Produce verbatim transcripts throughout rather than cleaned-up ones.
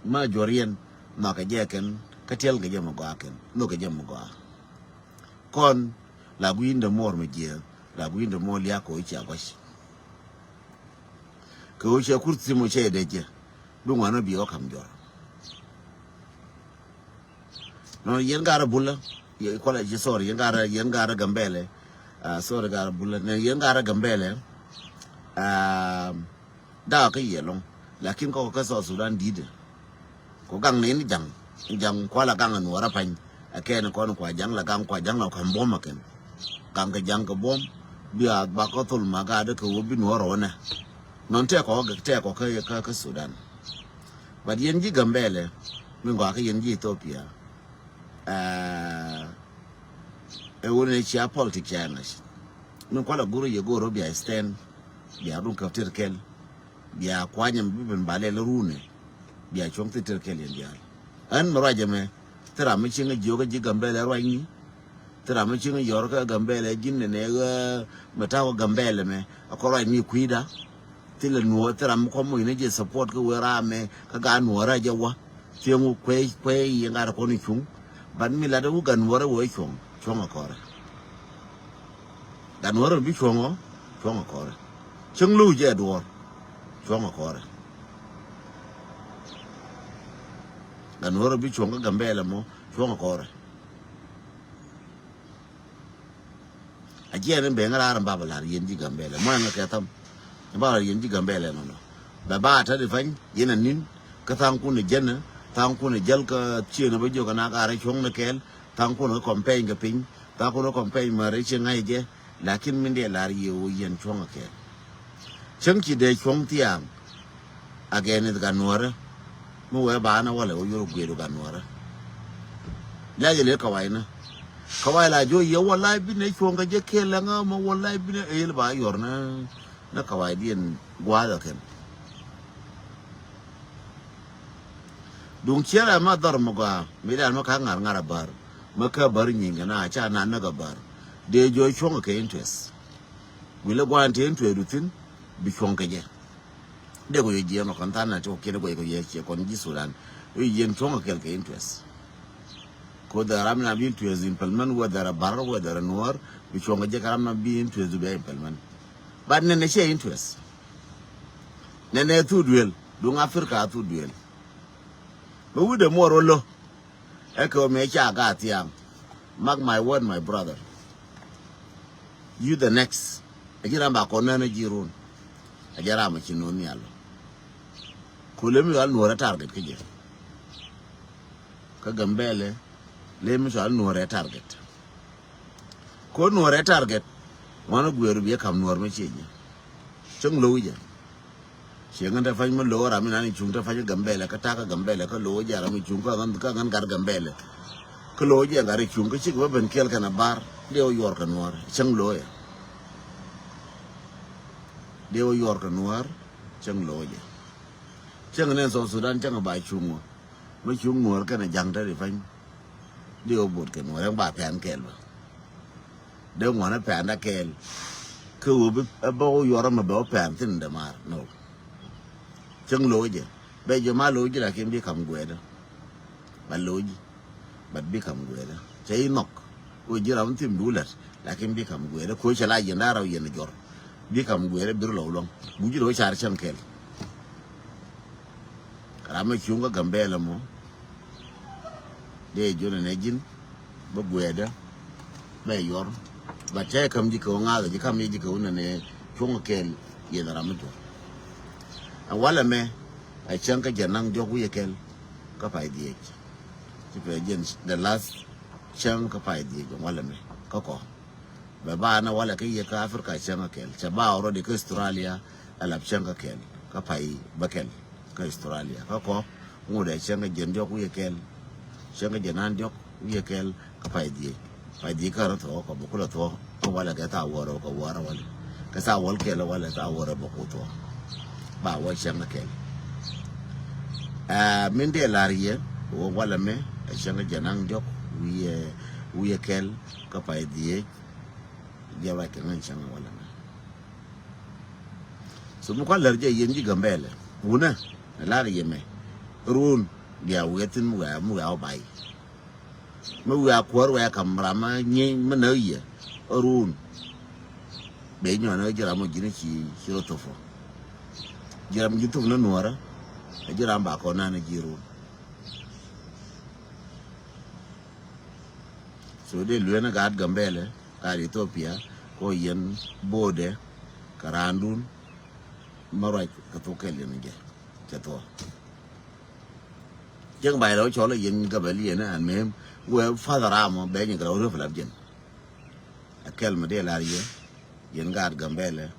Ma juɔr yɛn nhɔakɛ jɛ kɛn kä tiɛl kɛ jɛ mɛ gɔaa kɛn nhɔkɛ jɛ mɛ gɔaa. Kɔn la gui̱n dɛ muɔr mɛ jiɛ la gui̱n dɛ muɔr liak kɛ wä cia guac. Kɛ wä cia kurthi mɔ cɛ dɛ jɛ bi ŋuan wä bi wä kam juɔr. Nɔ yɛn garɛ bulä yɛ kɔlɛ ci sorry yɛn garɛ yɛn garɛ Gambɛlɛ. Ah, sorry garɛ bulä nɛ yɛn garɛ Gambɛlɛ. Ah, Da̱a̱ kä yɛ lɔ̱ŋ. Lakin kɔkɔ kä South Sudan di̱t. Kɔ gaŋ ni ni jaŋ jaŋ kua la gaŋ a nuɔrä pany. A kɛn kɔn kua jaŋ la gaŋ kua jaŋ la kɔn buɔm a kɛn. Gaŋ kɛ jaŋ kɛ buɔm. Bia ba kä thol ma gaadä kɛ wä bi nuɔrä wä nɛ. Nɔn tɛk kɔ tɛk kɔ kä kä Sudan. But yɛn ji̱ Gambɛlɛ mi gɔaa kä yɛn ji̱ Ethiopia. Aa, ɛ wun ni cia politik cia ŋa̱c. Min kualɛ gurä yɛ go̱o̱r bia stand bia run käp tir kɛl. Bia kuanyɛ mi bi ben ba lɛl runɛ. Bia cuɔ̱ŋ thil tir kɛl yɛn diaal. Ɣän mi ruacɛ mɛ thil ram mi cieŋ jiök ji̱ Gambɛlɛ ruacni. Thil ram mi cieŋ yɔr kä Gambɛlɛ ji̱n nɛ nɛ ɣä mi ta̱a̱ kä Gambɛlɛ mɛ a kɔ ruacni kui̱da. Thilɛ nuɔɔr thil ram mi kɔm moc ni jɛ support kä wee ram mɛ kä gaa nuɔɔr a jɛ wä. Thiëŋ wä kuɛ kuɛ yɛ gat kɔn i̱ cuŋ. But mi lat wä gat nuɔɔr a wee cuɔ̱ŋ cuɔ̱ŋ a kɔrɛ. Gat nuɔɔr a bi cuɔ̱ŋ ɔ cuɔ̱ŋ a kɔrɛ. Cäŋ lo̱w jɛ duɔɔr cuɔ̱ŋ a kɔrɛ. Gat nuɔɔr a bi cuɔ̱ŋ kä Gambɛlɛ mɔ cuɔ̱ŋ a kɔrɛ. A jiɛn in ben raar in ba ba lar yɛn ji̱ Gambɛlɛ mɔ ɛn kɛ tham. In ba lar yɛn ji̱ Gambɛlɛ nɔnɔ bɛ ba tat i̱ pany yɛn a nin. Kä tha̱a̱ŋ kun i̱ jɛn tha̱a̱ŋ kun i̱ jäl kä cieen a bä jiök ana ka rɛ cuɔ̱ŋ ni kɛɛl. Tha̱a̱ŋ kun i̱ kɔmpɛny kɛ piny tha̱a̱ŋ kun i̱ kɔmpɛny mɛ rɛ cieŋ ŋa̱c jɛ. Lakin min dee lar yɛ wä yɛn cuɔ̱ŋ a kɛɛl. Cäŋ ci dee cuɔ̱ŋ thia̱a̱ŋ. Against gat nuɔ̱ɔ̱rä mi wee ba na walɛ wä yur guidu gat nuɔ̱ɔ̱rä. Liac ilɛ kawai na kawai la jo yɛ walai binɛ cuɔ̱ŋ ka jɛ kɛɛl la ŋa ma walai binɛ el ba yɔr na na kawai diɛn gua̱a̱th a kɛn. Duŋ ciɛrɛ ma dhɔr mɛ gɔaa mi dan mɛ ka ŋa̱r ŋa̱r a bär mɛ kä bär nyiŋ kɛ na ca na näk a bär. Dee jɔɔc cuɔ̱ŋ kɛ interest. Guilɛ gua̱a̱n te interest du thi̱n bi cuɔ̱ŋ kɛ jɛ. Dee kɔ yɛ jiɛn ɔ kɔn than na ti kɔ kiɛn kɔ yɛ kɔ yɛ ciɛ kɔn ji̱ Sudan. Yɛ jiɛn cuɔ̱ŋ kɛ kɛl kɛ interest. Ko dhɛ ram na bi interest implement whether a bar whether a nuɔr bi cuɔ̱ŋ kɛ jɛ kɛ ram na bi interest du bɛ implement. But nɛnɛ ciɛ interest. Nɛnɛ thu duel duŋ Africa thu duel. Bɛ wi̱dɛ muɔr wä lo̱. Ɛ kɛ ɣöö mëë ca gaat thia̱a̱ŋ. Mark my word, my brother. You the next. A ji̱ ram ba kɔn nään a ji̱ run. A ji̱ ram a ci nuɔ̱n nhial. Kulɛ mi ɣal nuɔ̱ɔ̱rɛ target kä jɛ. Kä Gambɛlɛ lɛ mi ɣal nuɔ̱ɔ̱rɛ target. Ko nuɔrɛ target. Ŋuan guer bi kam nuɔr mi cie jɛ. Cäŋ low jɛ. Cie ŋän te pany mi low ram mi nan i̱ cuŋ te pany Gambɛlɛ kä takä Gambɛlɛ kä low jɛ ram i̱ cuŋ kä ŋän kä ŋän gat Gambɛlɛ. Kä low jɛ gat i̱ cuŋ kä cik bä ben kiɛl kɛn a bar. Diɛ wä yuɔr kɛ nuɔr cäŋ low jɛ. Diɛ wä yuɔr kɛ nuɔr cäŋ low jɛ. Cäŋ nɛn South Sudan cäŋ ba cuŋ wä. Mi cuŋ nuɔr kɛn a ja̱ŋ te ri pany. Di ɣöö bot kɛ nuɔ̱ɔ̱r ɛn ba pɛn kɛɛl bä. Dee ŋuɔ̱n ɛ pɛn da kɛɛl. Kä ɣöö bi ɛ bä wä yuɔr ɛmɛ bɛ wä pɛn thi̱n dee maar nɔ. Cäŋ lo̱o̱ jɛ bɛ jɛ ma lo̱o̱ ji̱ lakin bi kam guɛɛdä. Ba lo̱o̱ ji̱ bat bi kam guɛɛdä cɛ i̱ nhɔk. Ɣöö ji̱ ram thi̱n bi wä lät lakin bi kam guɛɛdä ko̱ cɛ la yɛn da̱a̱ rɛw yɛn jɔr. Bi kam guɛɛdä bi rɔ lɔw luɔ̱ŋ guci lo̱o̱ car cäŋ kɛɛl. Ram mi cuŋ kä Gambɛlɛ mɔ. Dee jɔn ɛn ɛ ji̱n bä guɛɛdä bɛ yɔr. Bɛ tɛɛ käm ji̱ kɛ wä ŋa̱th ji̱ kam yɛ ji̱ kɛ wä nɛn ɛ cuŋ kɛɛl yɛn ram mi jɔr. Ɛ walɛ mɛ ɛ cäŋ kä jɛ naŋ jɔk wi̱i̱ kɛl kä pay dhiec. Ci pɛ jɛn the last cäŋ kä pay dhiec ɛ walɛ mɛ kä kɔ. Bɛ ba na walɛ kä yɛ kä Africa cäŋ kä kɛl cɛ ba already kä Australia. Ɛ lap cäŋ kä kɛl kä pay bä kɛl kä Australia kä kɔ. Ŋut ɛ cäŋ kä jɛn diɔk wi̱i̱ kɛl. Cäŋ kä jɛn an diɔk wi̱i̱ kɛl kä pay dhiec. Pay dhiec kä rɔ thuɔk kɔ bä kulɛ thuɔk kä walɛ kɛ tha wäär kɛ wäär walɛ kɛ tha wäl kɛl walɛ tha wäär bä ku thuɔk. Ba wä cäŋ kä kɛl. Ɛ min dee lar yɛ wä walɛ mɛ ɛ cäŋ kä jɛn an diɔk wi̱i̱ wi̱i̱ kɛl kä pay dhiec. Jɛ ruac kɛ ŋäny cäŋ walɛ mɛ. So mi kua̱r lär jɛ yɛn ji̱ Gambɛlɛ wunä ɛ lar yɛ mɛ. Run bia wi̱i̱ thi̱n mi wiaa mi wiaa wä bay. Mi wiaa kuäär wiaa kam ram mi nyieny mi näk yɛ. Run. Bɛ nyuan ɛ ji̱ ram mi ji̱n ci ci rɔ thop. Ji̱ ram ji̱ thop ni nuɔrä. Ɛ ji̱ ram ba kɔn nan ji̱ run. So dee lueeni gaat Gambɛlɛ, gaat Ethiopia, kɔ yɛn bo̱o̱dɛ kɛ raandun. Ma ruac kɛ thok kɛl yɛn jɛ cɛ thuɔ. Cieŋ bay rɛw cɔl yɛn Gambɛlɛ yɛn an mem wee father ram bɛ nyi kɛ rɛw rep lap jɛn. A kɛl mi dee lar yɛ yɛn gaat Gambɛlɛ.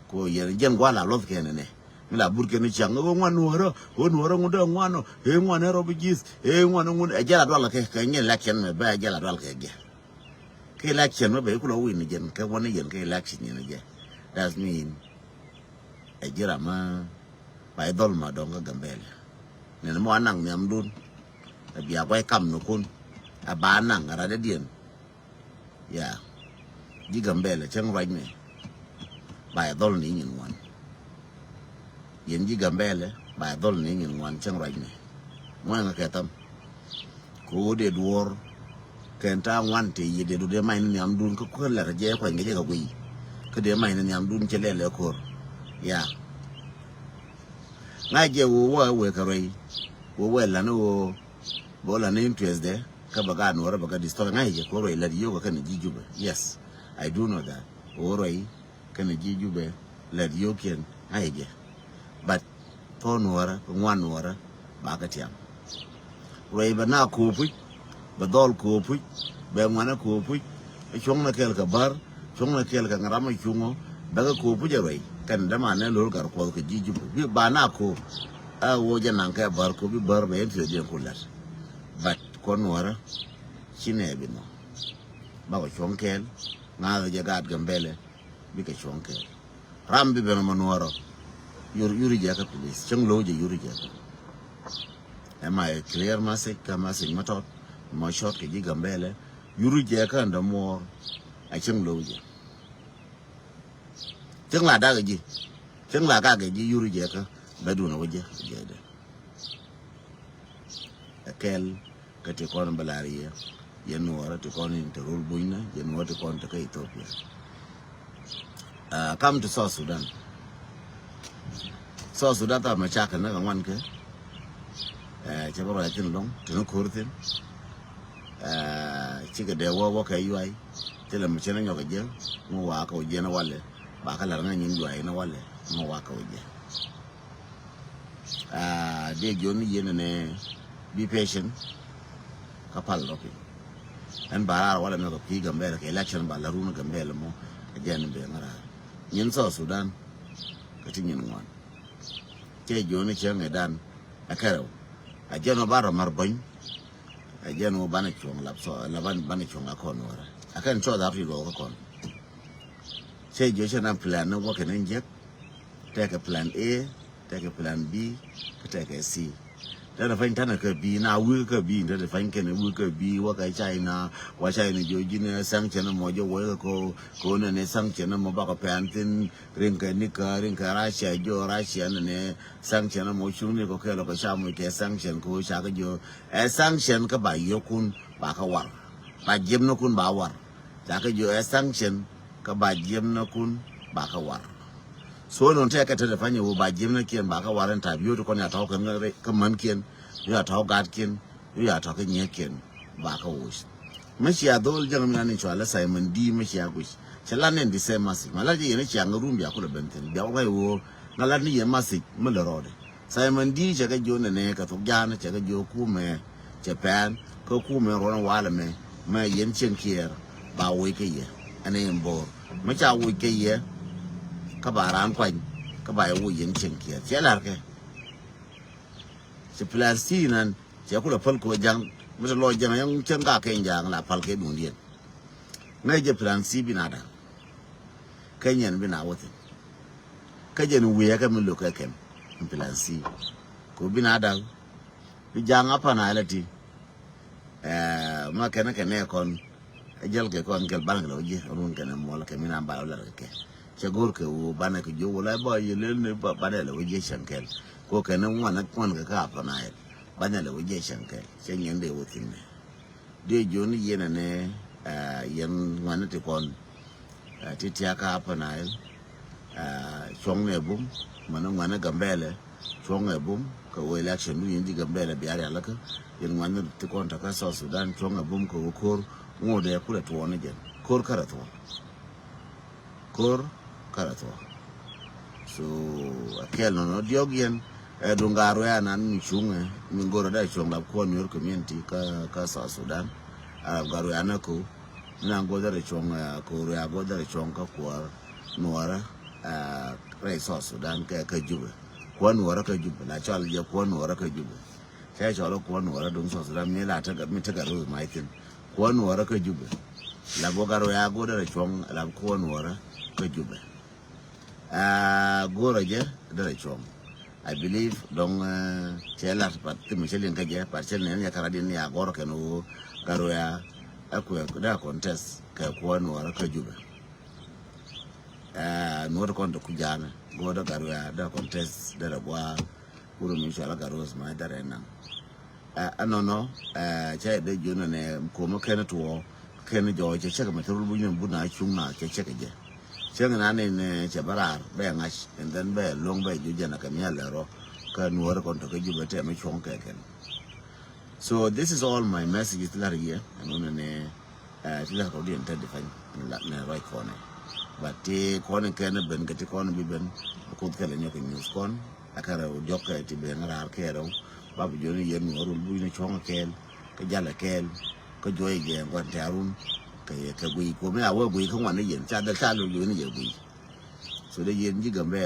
Ko yɛn jɛn gua̱a̱ la luɔth kɛn nɛ. Mi la bur kɛn ni ciaŋ ɣöö ŋuan nuɔ̱ɔ̱rä ɣöö nuɔ̱ɔ̱rä ŋun dee ŋuan ɔ ɣöö ŋuan ɛ rɔbi ji̱th ɣöö ŋuan ɛ ŋun ɛ jɛl a dual kɛ kɛ nyɛ election mɛ bɛ ɛ jɛl a dual kɛ gɛ. Kɛ election mɛ bɛ ikulɔ win ni jɛn kɛ wani yɛn kɛ election yɛn jɛ. That's mean ɛ ji̱ ram mɛ ba idhɔl ma dɔŋ kä Gambɛlɛ. Nɛn mɔ anaŋ nhiamdun ɛ bia guay kam ni kun ɛ ba anaŋ ɛ radɛ diɛn. Ya. Ji̱ Gambɛlɛ cäŋ ruacnɛ. Ba yɛ dhɔl ni nyin ŋuan. Yɛn ji̱ Gambɛlɛ ba yɛ dhɔl ni nyin ŋuan cäŋ ruacnɛ. Ŋuan ŋa kɛ tham. Kɛ ɣöö dee duɔ̱ɔ̱r. Kɛn ta̱a̱ ŋuan tëë yɛ dee du dee mac ni nhiamdun kä kuäär lɛr jɛ kuany kɛ jɛ kɛ guiy. Kä dee mac ni nhiamdun cɛ lɛl ɛ ko̱r. Ya. Ŋa̱c jɛ ɣöö wä wëë kɛ ruɛy. Ɣöö wëë la̱t ni ɣöö bä la̱t ni interest dɛ. Kä bɛ gaat nuɔrä bɛ kä destroy ŋa̱c jɛ kɛ ɣöö ruɛy lät yio̱k kɛnɛ ji̱ Jubɛ. Yes, I do know that. Ɣöö ruɛy kɛnɛ ji̱ Jubɛ lät yio̱kiɛn ŋa̱c jɛ. But thɔɔn nuɔrä kɛ ŋuan nuɔrä ba kɛ tiam. Ruɛy bɛ na ko̱o̱puc bɛ dhɔl ko̱o̱puc bɛ ŋuanɛ ko̱o̱puc. Cuɔ̱ŋnɛ kɛɛl kɛ bär cuɔ̱ŋnɛ kɛɛl kɛ ŋa̱ram a cuŋɔ bɛ kɛ ko̱o̱puc a ruɛy kɛn dämanɛ lo̱l gar kuɔth kɛ ji̱ Jubɛ bi ba na ko̱o̱p. A ɣöö jɛ naŋ kɛ bär ko̱o̱p bi bär bɛ yɛn thiöth diɛn ku lät. But kuɔn nuɔrä ci nɛ bi nɔ. Bakɔ cuɔ̱ŋ kɛɛl ŋa̱th jɛ gaat Gambɛlɛ bikɛ cuɔ̱ŋ kɛɛl. Ram bi ben ɔmɔ nuɔrɔ. Yur yuri jɛ kä police cäŋ lo̱w jɛ yuri jɛ kä. Ɛma ɛ clear message kä message ma tɔt ma short kɛ ji̱ Gambɛlɛ. Yuri jɛ kä ɛn dämuɔɔr. A cäŋ lo̱w jɛ cäŋ la dakɛ ji̱ cäŋ la kakɛ ji̱ yuri jɛ kä bɛ dun ɛ wä jɛ jɛ dɛ. Ɛ kɛl kä ti kɔn bä lar yɛ yɛ nuɔrä ti kɔn in te rul bunyna yɛ nuɔrä ti kɔn te kä Ethiopia. Ah, come to South Sudan. South Sudan tha mɛ cakɛ näk aŋuan kɛ. Eh, cɛ bä rɔy thin lɔŋ ti ni ko̱r thin. Eh, cikɛ dee wä wä kɛ yuay. Thilɛ mɛ cɛ ni nyɔk kɛ jɛ ŋu wa kɛ wä jɛ ni walɛ. Ba kɛ lar ŋa nyin yuay ni walɛ ŋu wa kɛ wä jɛ. Ah, dee jiɔn ni yɛn ni bi patient. Kä pal rɔ piny. Ɛn ba raar walɛ mɛ kɛ pi Gambɛlɛ kɛ election ba la run Gambɛlɛ mɔ. Ɛ jɛn bɛ ŋa raar. Nyin South Sudan. Kä ti nyin ŋuan. Cɛ jiɔn ni cɛ ŋɛ dan. Ɛ kɛrɛw. Ɛ jɛn wä ba rɔ mar bony. Ɛ jɛn wä banɛ cuɔŋ lap sɔ la ban banɛ cuɔŋ la kɔn wä rɛ. Ɛ kɛn cɔ dhar ti lɔ kä kɔn. Cɛ jiɔn cɛ na plan ni wä kɛ ni jek. Tɛkɛ plan A, tɛkɛ plan B, kä tɛkɛ C. Tɛnɛ pany tanɛ kä B, na wik kä B, tɛnɛ pany kɛnɛ wik kä B, wä kä China, wä China jiɔ ji̱n sanction mɔ jiɔ wä kä ko, ko nɛ ni sanction mɔ bakɔ pɛn thin, rin kä ni kä, rin kä Russia jiɔ, Russia nɛ ni sanction mɔ cuŋ ni ko kɛ lɔ kä ca mɔ kɛ sanction ko ca kä jiɔ, ɛ sanction kä ba yokun, ba kä war. Ba jiɛm ni kun ba war. Ca kä jiɔ ɛ sanction, kä ba jiɛm ni kun, ba kä war. So nɔn tɛkɛ te te panyɛ wä ba jiɛmnɛ kiɛn ba kä war in tap yio̱w ti kɔn ya tɔ̱ kɛn kä män kiɛn, yio̱w ya tɔ̱ gat kiɛn, yio̱w ya tɔ̱ kä nyiek kiɛn ba kä woc. Mä cia dhol jäŋ mi nan in cua lä Simon D mä cia guic. Cɛ lan in di sɛ masik ma la jɛ yɛn cia ŋä rum bia kulɛ ben thin bia wä ŋa̱c wä ŋa lat ni yɛ masik mä lɛ rɔɔdɛ. Simon D cɛ kɛ jiɔ nɛnɛ kɛ thok ja̱a̱n cɛ kɛ jiɔ kumɛ cɛ pɛn kä kumɛ ruɔn walɛ mɛ mɛ yɛn cieŋ kiɛɛr ba woc kɛ yɛ ɛn in bo̱o̱r. Mi ca woc kɛ yɛ kä ba raan kuany kä ba yɛ woc yɛn cieŋ kiɛɛr cɛ la̱rkɛ. Ci plan C nan cɛ kulɛ päl kɛ ja̱ŋ mi te lɔ ja̱ŋ yɛn cieŋ ka keny ja̱ŋ la päl kɛ duŋdiɛn. Ŋäc jɛ plan C bi na da̱ŋ. Kä nyɛn bi na wä thin. Kä jɛn wi̱i̱ ɛ kɛ mi lo̱k kɛ kɛm in plan C. Kɛ bi na da̱ŋ. Bi ja̱ŋ a pan a lɛ ti. Ɛɛ, ma kɛn kɛ nɛ kɔn. Ɛ jäl kɛ kɔn kɛl banɛ kɛ lɛ wä jiɛ run kɛn ɛ muɔl kɛ mi na ba lɛ wä lɛ kɛ. Cɛ go̱r kɛ wä banɛ kɛ jiɔ wä la ba yɛ lel ni banɛ lɛ wä jiɛ cɛn kɛl. Ko kɛn ŋuan ŋuan kɛ kä Upper Nile. Banɛ lɛ wä jiɛ cɛn kɛ cɛ nyɛn dee wä thi̱n nɛ. Diɛ jiɔni yɛn ɛnɛ, ah, yɛn ŋuan ti kɔn, ah, ti tiakä Upper Nile, ah, cuɔ̱ŋ nɛ bum, mɛn ŋuan Gambɛlɛ, cuɔ̱ŋ nɛ bum, kɛ wä election du yɛn di Gambɛlɛ bia rialikä, yɛn ŋuan ti kɔn takä South Sudan, cuɔ̱ŋ nɛ bum kɛ wä ko̱r, ŋot dee kulɛ tuɔɔni jɛn, ko̱r kärɛ tuɔɔk. Ko̱r kärɛ thuɔ̱k. So a kɛl nɔnɔ diɔ̱k yɛn, ɛ, duŋ Gatwec anan mi cuŋ, ɛ, mi go̱rɛ dee cuɔ̱ŋ lap kuɔn Nuer community kä, kä South Sudan. A lap Gatwec anan ko, mi nan go̱rɛ dee cuɔ̱ŋ, ɛ, ko Gatwec go̱rɛ dee cuɔ̱ŋ kä kuɔr Nuɔrä, ɛ, rɛy South Sudan kɛ, kä Jubɛ. Kuɔn Nuɔrä kä Jubɛ, la cɔal jɛ kuɔn Nuɔrä kä Jubɛ. Cɛ cɔl kuɔn Nuɔrä duŋ South Sudan mi la tekɛ, mi tekɛ ruth ma ithin. Kuɔn Nuɔrä kä Jubɛ. La bɔ Gatwec a go̱rɛ dee cuɔ̱ŋ, la kuɔn Nuɔrä kä Jubɛ. Ah, go̱rɛ jɛ dee cuɔ̱ŋ. I believe dɔŋ, eh, cɛ lat pat ti mi cɛ liŋ kä jɛ, pat cɛ nɛn yɛ kara din ya gɔr kɛn woo Gatwec a kuɛ dee contest kɛ kuɔn Nuɔrä kä Jubɛ. Ah, Nuɔrä kɔn te kujanɛ go̱rɛ Gatwec a dee contest dee gua. Wurɛ mi cual a Gatwec ma dee naŋ. Ɛ, ɛnɔnɔ, ɛ, cɛ dee jiön ɛnɛ, komä kɛn tuɔɔ, kɛn jɔɔc, cɛ cɛk mɛ thurul buny mɛ but na cuŋ na cɛ cɛk jɛ. Cɛ ŋɛ na ni, ni cɛ bä raar bɛ ŋa̱c, and then bɛ lo̱ŋ bɛ jiö jɛ na kɛ mial lɛ rɔ, kä Nuɔrä kɔn tɔ kɛ Jubɛ tɛmɛ cuɔ̱ŋ kɛ kɛn. So this is all my message ti lar yɛ, ɛnɔnɔ ni, ɛ, ti lar kɔ di ɛn tɛ defend ni ruac kɔnɛ. But ti kɔnɛ kɛn ben kɛ ti kɔnɛ bi ben, kuth kɛlɛ nyɔk kɛ news kɔn, a kɛrɛ diɔk kɛ ti ben raar kɛrɛ. Ba bi jiön yɛn Nuɔr wul buc ni cuɔ̱ŋ kɛɛl, kä jalɛ kɛɛl, kä juɔc jɛ ŋuan tɛ̈run, kɛ, kɛ guiy, komi a wee guiy kä ŋuan ni yɛn, ca dee ca lo jiön yɛ guiy. So dee yɛn ji̱ Gambɛl.